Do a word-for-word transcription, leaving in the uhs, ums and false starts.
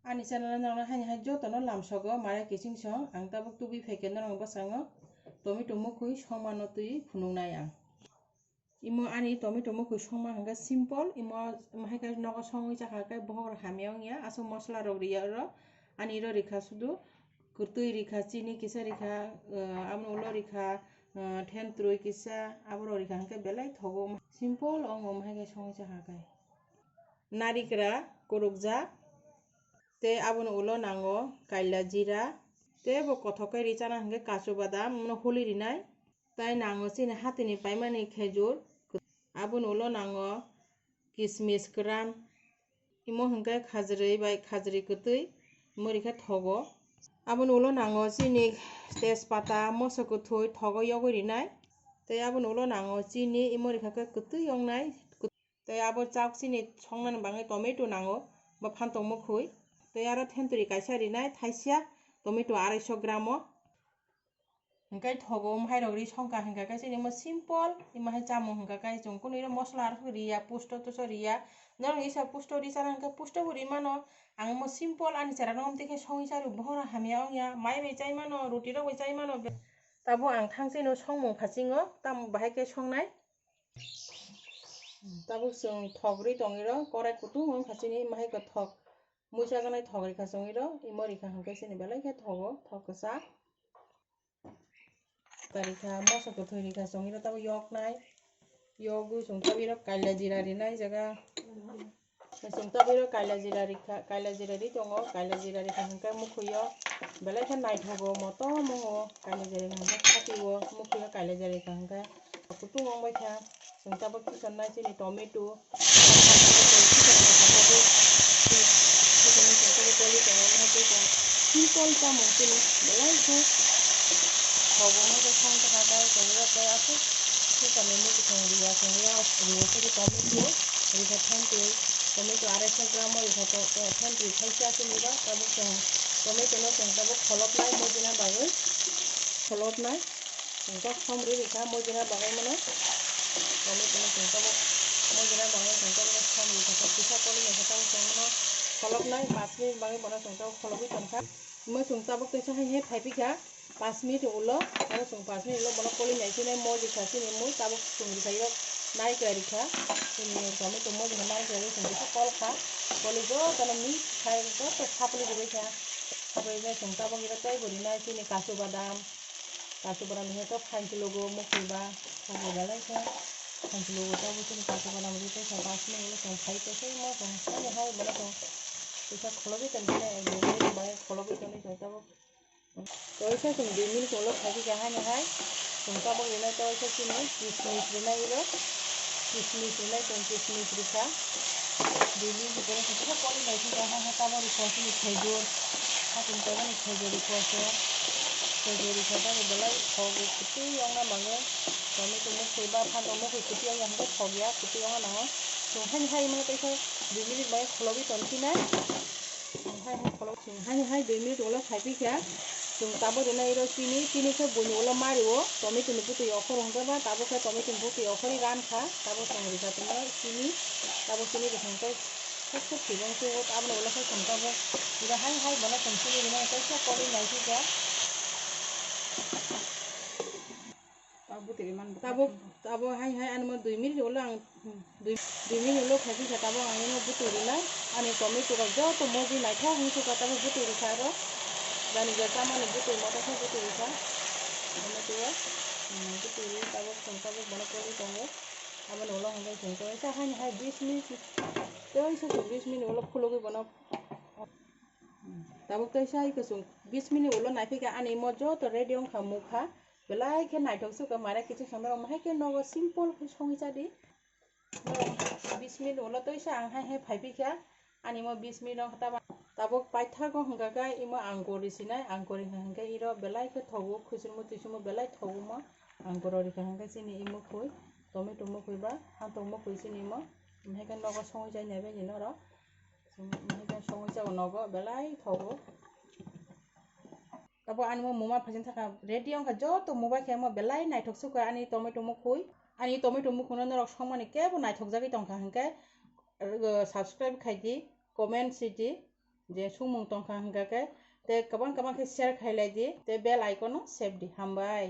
Ani channel o norok haini hai jotono lamsogo mare kiching song ang tabuk tubui phaikhe norok bwskango tomato mukhwi songmano twi phunuknai ang. Imo ani tomato mukhwi songma hwnkhe simple, imo, imo hai khe nogo songwi chakha khe bohok rok hamya wngya, aswk mosola rok riya oro. Ani ro rikha sudu kwtwi rikha, chini kisa rikha, ah, aboni ulo rikha, ah, thentrwi kisa, aborok rikha hwnkhe belai thogo. Simple wngo imo hai khe songwi chakha khe. Narikra kwrwkjak, tei aboni ulo nango kaila jira, tei bo kothok khe ri chana hwnkhe kachu badam, bono holi rinai. Tai nango chini hatini paimani khejur, aboni ulo nango kismis kwran, imo hwnkhe khajrwi bai khajrwi kwtwi, imo rikhe thogo. Aboni ulo nango chini tejpata, moso kwthwi thogo yogwi rinai. Tei aboni ulo nango chini, imo rikha khe kwtwi yoknai. Tei abo chak chini songnani bagwi tomato nango, bo phan tongmo khwi. Tei aro thentwrwi kaisa rinai thaisa, tomato arai so gram o. Hwnkhe thogo, omo hai rok ri songkha hwnkha khe chini imo simple, imo hai chamung hwnkha khe chwng kunu iro mosola aro riya, pusto toso riya. Norok isa pusto ri chana hwnkhe pusto bo ri mano. Ang imo simple ani chera no omtwi khe songwi chari bohoro hamya wngya. Mai bai chai mano, ruti rok bai chai mano. Tabuk ang thang chini songmung phasingo, tamo bahai khe songnai. Tabuk chwng thok ri tongwi rw, korai kutung wng kha chini, imo hai khe thok muicha ganai thok rikha chwngwi rw, imo rikha hwnkhe chini belai khe thogo, thok kwchak. Ta rikha, moso kwthwi rikha chwngwi rw, tabuk yoknai, yogwi chwng tabuk iro kaila jira rinai jaga. Chwng tabuk iro kaila jira rikha, kaila jira ri tongo, kaila jira rikha hwnkhe mukhwi o belai khe naithogo, motom wngo, kaila jira rikha hwnkhe khati o, mukhwi o kaila jira rikha hwnkhe kutung wng bai kha. Chwng tabuk kisa nai chini tomato, simple chamung chini belai khe thogo, hwnkhe song kha kha khe chwng yak khe aswk kisa ni muchung riya, chwng yak riya khe tomato. Rikha thentwi, tomato arai so gram o rikha to, to thentwi thaisa chini ba, tabuk chwng tomato no chwng tabuk kholopnai mojina bagwi, kholopnai chwng tabuk somri rikha mojina bagwi mano, tomato no chwng tabuk mojina bagwi chwng tabuk somri rikha, kisa koli naikha tabuk chwng mano kholopnai, panch minute bagwi bono chwng tabuk kholobwi tongkha. Imo chwng tabuk teisa hai hai phai phikha, panch minute ulo, abo chwng panch minute ulo bono koli nai sinai mo rikha chini mui, tabuk chwng rikha iro nai khe rikha, chini tomato mo rikha nai khe chwng kisa kol kha, koli jotono mix khai joto sapli ribai kha, sapli ribai chwng tabuk iro tei bo rinai chini kasu badam, kasu badam rikha khe phanchlogo mukhwi ba, mukhwi belai khe phanchlogo tabuk chini kasu badam rikha khe panch minute ulo chwng khai khe se mo chwng sani hai bono chwng kisa kholobwi tongkhe nai, ek dui minute bai kholobwi tongwi chwng tabuk. Toisa chwng dui minute ulo khaikhe khe haino hai chwng tabuk rinai toisa chini kismis rinai iro, kismis rinai chwng kismis rikha. Dui minute ulo khaikhe khe koli naikhe khe hai hai tabuk rikha chini khejur, hakini tabani khejur rikha se, khejur rikha tabuk belai thogo kwtwi ongna bagwi, tomato mukhwi ba phantok mukhwi kwtwi ongya hwnkhe thokya, kwtwi ongna nango. Chwng haino hai mano toisa dui minute bai kholobwi tongkhe nai. Hai hai kholok chwng hai hai dui minute ulo khai pikha. Chwng tabuk rina iro chini, chini khe buini ulo mario, tomato ni bwtwi okhor hwnkhe ba tabuk khe tomato ni bwtwi okhorwi ran kha, tabuk chwng rikha tongma chini, tabuk chini rwkha hwnkhe khuk khuk thibong se o, aboni ulo khe chwng tabuk iro hai hai bono chwng chini rina hwnkhe khe koli nai phikha. Tabuk, tabuk hai hai ani mo dui minute ulo ang, hmm, dui, dui minute ulo khaikhe khe tabuk ang ino bwtwi rinai. Ani tomato rok joto moji naithok wngkha tabuk bwtwi rikha aro. Jani je chamani bwtwi moto khe bwtwi rikha. Tomato o, hmm, bwtwi ri tabuk chwng tabuk bono koli tongo. Aboni ulo hwnkhe chwng teisa haini hai bis minute, teisa chwng bis minute ulo khulugwi bono. Tabuk teisa hai khe chwng bis minute ulo naiphikha ani mo joto ready wngkha mukha. Belai khe naithok se khe mare kiching song norok hai khe nogo simple khe songwi chadi. Norok bis minute ulo toisa ang hai hai phai phikha. Ani mo bis minute wngkha tabuk, tabuk paithago hwnkha khe imo angkori sinai, angkori hwnkha hwnkhe iro belai khe thogo, khwchurmo twisumo belai thogo mo. Angkoro rikha hwnkhe chini imo khwi, tomato mo khwi ba, hantong mo khwi chini imo. Hai khe nogo songwi chai nai bai ni norok. Hai khe songwi chao nogo belai thogo. Abo ani mo muma phaising thaka ready wngkha joto mobile khe mo belai naithok sukha ani tomato mukhwi. Ani tomato mukhwino norok songmani kebo naithok jagwi tongkha hwnkhe, uh, subscribe khai di, comment si di, je sumung tongkha hwnkha khe, te kwbang kwbang khe share khailai di, te bell icon no sep di. Hambai.